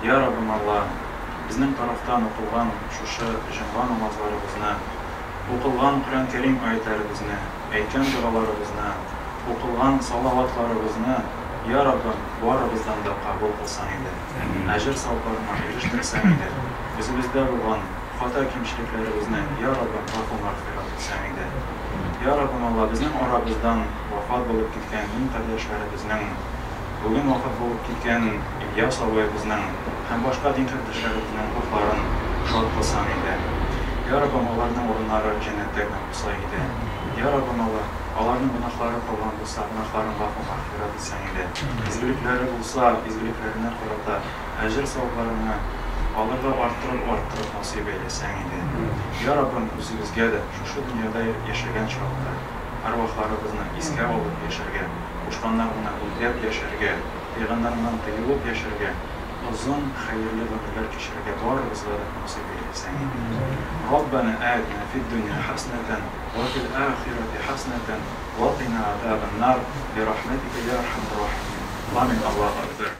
Йа Раббым Алла, безнең тарафтан укылган шушы җомга намазларыбызны, укылган Коръән Кәрим аятьләребезне, әйткән догаларыбызны, укылган салаватларыбызны, йа Раббым, барыбыздан да кабул кылсаң иде. Әҗер-савапларыңа ирештерсәң иде. Үзебездә булган хата-кимчелекләребезне, йа Раббым, гафу-мәгъфирәт итсәң иде. Йа Раббым Алла, безнең арабыздан вафат булып киткән дин кардәшләребезнең, бүген вафат булып киткән Ильяс абыебызның һәм башка дин кардәшләребезнең рухларын шат кылсаң иде. Йа Раббым, аларның урыннары җәннәттә генә булса иде. Йа Раббым Алла, аларның гөнаһлары калган булса, гөнаһларын гафу-мәгъфирәт итсәң иде. Изгелекләре булса, изгелекләренә карата әҗер-савапларыңны аларга арттырып-арттырып насыйп әйләсәң иде. Йа Раббым, үзебезгә дә шушы дөньяда яшәгән чакта әрвахларыбызны искә алып яшәргә, кушканнарыңны үтәп яшәргә, тыйганнарыңнан тыелып яшәргә, озын, хәерле гомерләр кичерергә барыбызга да насыйп әйләсәң иде. Раббәнә әтинә фид-дөнья хәсәнәтән вә фил ахирәти хәсәнәтән вә кина азабән-нар бирахмәтикә йә әрхәмәр рахимин. Амин. Аллаһу әкбәр.